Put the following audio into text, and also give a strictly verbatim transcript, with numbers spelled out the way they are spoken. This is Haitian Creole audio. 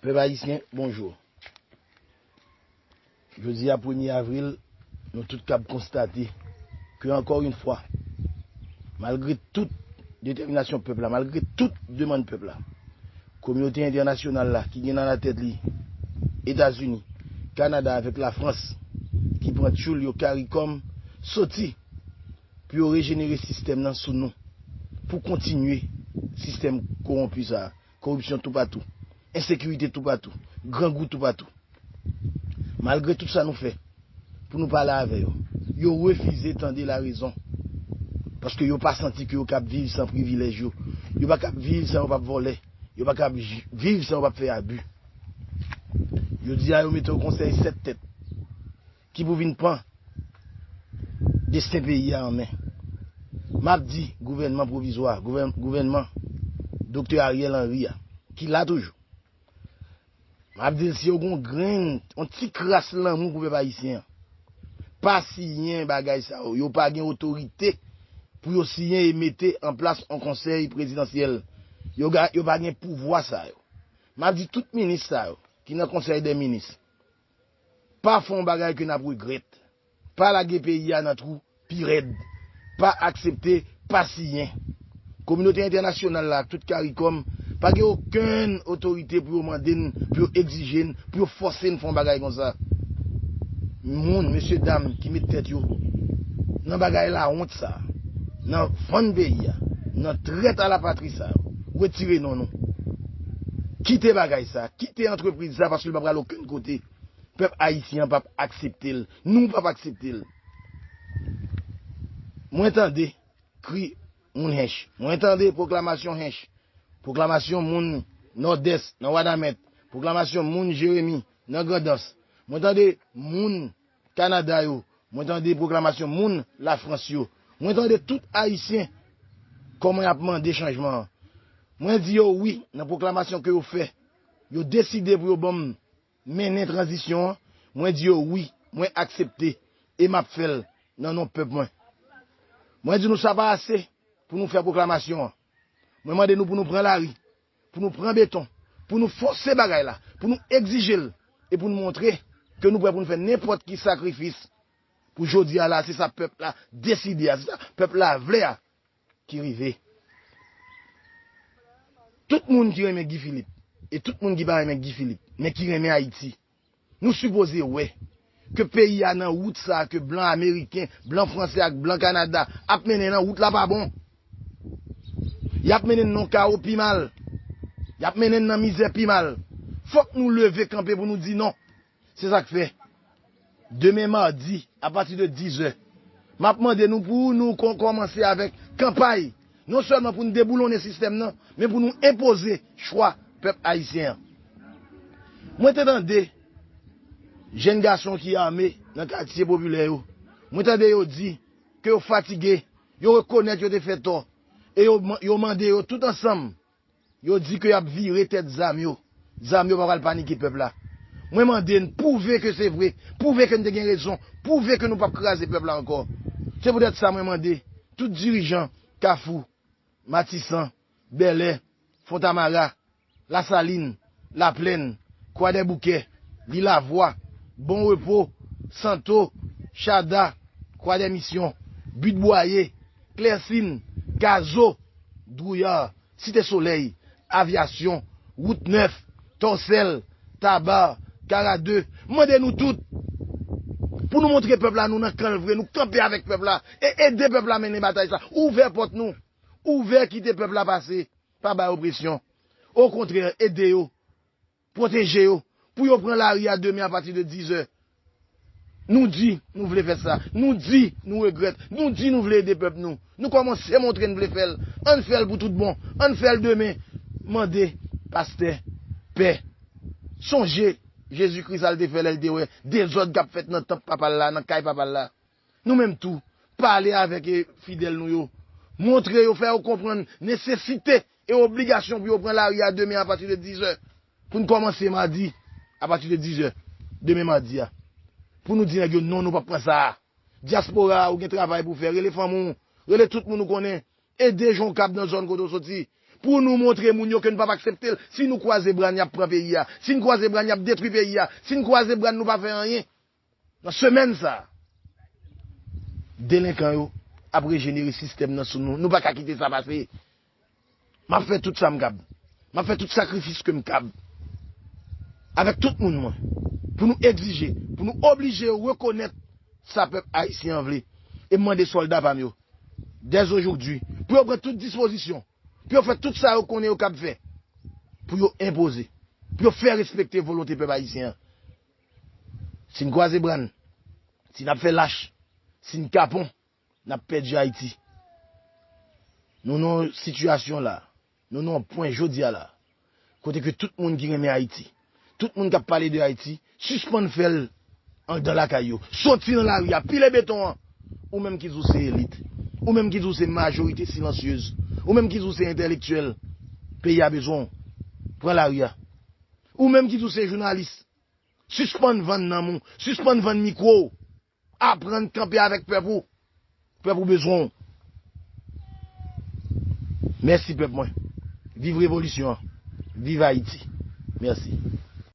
Pèp ayisyen, bonjou. Jodi a, premye avril, nou tout kab konstate ke, ankò yon fwa, malgre tout detèminasyon pèp la, malgre tout demann pèp la, kominote entènasyonal la, ki gen nan latèt li Etazini, Kanada avèk Lafrans, ki pran tchoul yo, karikòm, soti pou yo rejenere sistèm nan sou nou, pou kontinye sistèm kowonpi sa a, koripsyon toupatou, ensekirite toupatou, grangou toupatou. Malgre tout sa nou fè pou nou pale avè yo, yo refize tande larezon. Paske yo pa santi ke yo kab viv san privilèj yo. Yo pa kab viv san yo p ap vòlè. Yo pa kab j- viv san yo p ap fè abi. Yo di a yo mete yon konsèy sèt tèt ki pou vin pran desten peyi a an men. M ap di gouvènman pwovizwa, gouvèn- gouvènman Doktè Ariel Henry a, ki la toujou. M ap di l, si yo gen yon grenn, yon ti kras lanmou pou pèp ayisyen an, pa siyen bagay sa yo. Yo pa gen otorite pou yo siyen e mete an plas yon konsèy prezidansyèl. Yo, ga- yo pa gen pouvwa sa yo. M ap di tout minis sa yo ki nan konsèy dè minis, pa fè yon bagay ke n ap regrèt. Pa lage peyi a nan twou pi rèd. Pa aksepte, pa siyen. Kominote entènasyonal la ak tout karikòm pa gen okenn otorite pou yo mande n, pou yo egzije n, pou yo fòse n fè yon bagay konsa. Moun, mesye dam ki met tèt yo nan bagay lawont sa, nan vann peyi a, nan trèt a lapatri sa, retire non nou. Kite bagay sa, kite antrepriz sa, paske l pa pral okenn kote. Pèp ayisyen an p ap aksepte l. Nou p ap aksepte l. Mwen tande kri moun Hench. Mwen tande pwoklamasyon Hench. Pwoklamasyon moun Nòdès nan Wanament. Pwoklamasyon moun Jeremi nan Grandans. Mwen tande moun Kanada yo. Mwen tande pwoklamasyon moun Lafrans yo. Mwen tande tout Ayisyen kòman y ap mande chanjman an. Mwen di yo wi nan pwoklamasyon ke yo fè. Yo deside pou yo ban m mennen tranzisyon an, mwen di yo wi, mwen aksepte, e m ap fè l nan non pèp mwen. Mwen di nou sa pa ase pou nou fè pwoklamasyon an. Mwen mande nou pou nou pran lari, pou nou pran beton, pou nou fòse bagay la, pou nou egzije l, e pou nou montre ke nou prè pou nou fè nenpòt ki sakrifis pou jodi a la, se sa pèp la deside a, se sa pèp la vle a ki rive. Tout moun ki renmen Guy Philippe, e tout moun ki pa renmen Guy Philippe, men ki renmen Ayiti, nou sipoze wè ke peyi a nan wout sa a ke blan ameriken, blan franse ak blan Kanada ap mennen nan wout la pa bon. Y ap mennen n nan kawo pi mal. Y ap mennen n nan mizè pi mal. Fòk nou leve kanpe pou nou di non. Se sa k fè, demen madi, apati de dizè, m ap mande nou pou nou kon- kòmanse avèk kanpay, non sèlman pou n deboulonnen sistèm nan, men pou nou enpoze chwa pèp ayisyen an. Mwen te tande jèn gason ki ame nan katye popilè yo. Mwen tande yo di ke yo fatige, yo rekonèt yo te fè tò, e yo, yo mande yo tout ansanm, yo di ke y ap vire tèt zam yo. Zam yo pa pral panike pèp la. Mwen mande n pwouve ke se vre, pwouve ke n te gen rezon, pwouve ke nou p ap kraze pèp la ankò. Se poutèt sa mwen mande tout dirijan Kafou, Matisan, Bèlè, Fontamara, Lasalin, Laplèn, Kwadèboukè, Lilavwa, Bon Repo, Santo, Chada, Kwadèmisyon, Bit Bwaye, Klèsin, Gazo, Dwouyar, Site Solèy, Avyasyon, Wout Nèf, Tòsèl, Taba, Kara de, mande nou tout pou nou montre pèp la nou nan kan l vre, nou kanpe avèk pèp la e ede pèp la mennen batay sa. Ouvè pòt nou, ouvè kite pèp la pase, pa bay opresyon. Okontrè, ede yo, pwoteje yo, pou yo pran lari a demen apati de dizè. Nou di nou vle fè sa, nou di nou regrèt, nou di nou vle ede pèp nou. Nou kòmanse montre n vle fè l. Ann fè l pou tout bon, ann fè l demen. Mande pastè, pè, sonje Jezi Kris al te fè lè l te wè dezòd k ap fèt nan tanp papa l la, nan kay papa l la. Nou menm tou, pale avèk, e, fidèl nou yo. Montre yo, fè yo konprann nesesite e obligasyon pou yo pran lari a demen apati de dizè. Pou n kòmanse madi, apati de dizè, demen madi a. Pou nou di nèg yo non, nou p ap pran sa a. Dyaspora a, ou gen travay pou w fè. Rele fanmi w, rele tout moun ou konnen. Ede jan w kab nan zòn kote w soti. Pou nou montre moun yo ke nou p ap aksepte l. Si nou kwaze bra n, y ap pran peyi a. Si n kwaze bra n, y ap detwi peyi a. Si n kwaze bra n, nou pa fè anyen. Nan semèn sa a, delenkan yo ap rejenere sistèm nan sou nou. Nou pa ka kite sa pase. M ap fè tout sa m kab. M ap fè tout sakrifis ke m kab. Avèk tout moun mwen. Pou nou egzije, pou nou oblije yo rekonèt sa pèp ayisyen an vle. E m mande sòlda pa m yo, dèzojodwi, pou yo pran tout dispozisyon, pou yo fè tout sa yo konnen yo kab fè, pou yo enpoze, pou yo fè respekte volonte pèp ayisyen an. Si n kwaze bra n, si n ap fè lach, si n kapon, n ap pèdi Ayiti. Nou nan yon sitiyasyon la, nou nan yon pwen jodi a la, kote ke tout moun ki renmen Ayiti, tout moun k ap pale de Ayiti, sispann fè l anndan lakay yo. Soti nan lari a, pile beton an. Ou menm ki di w se elit, ou menm ki di w se majorite silansyez, ou menm ki di w se entèlektyèl, peyi a bezwen w. Pran lari a. Ou menm ki di w se jounalis, sispann vann nanm ou, sispann vann mikwo w. Aprann kanpe avèk pèp ou. Pèp ou bezwen w. Mèsi pèp mwen. Viv revolisyon an. Viv Ayiti. Mèsi.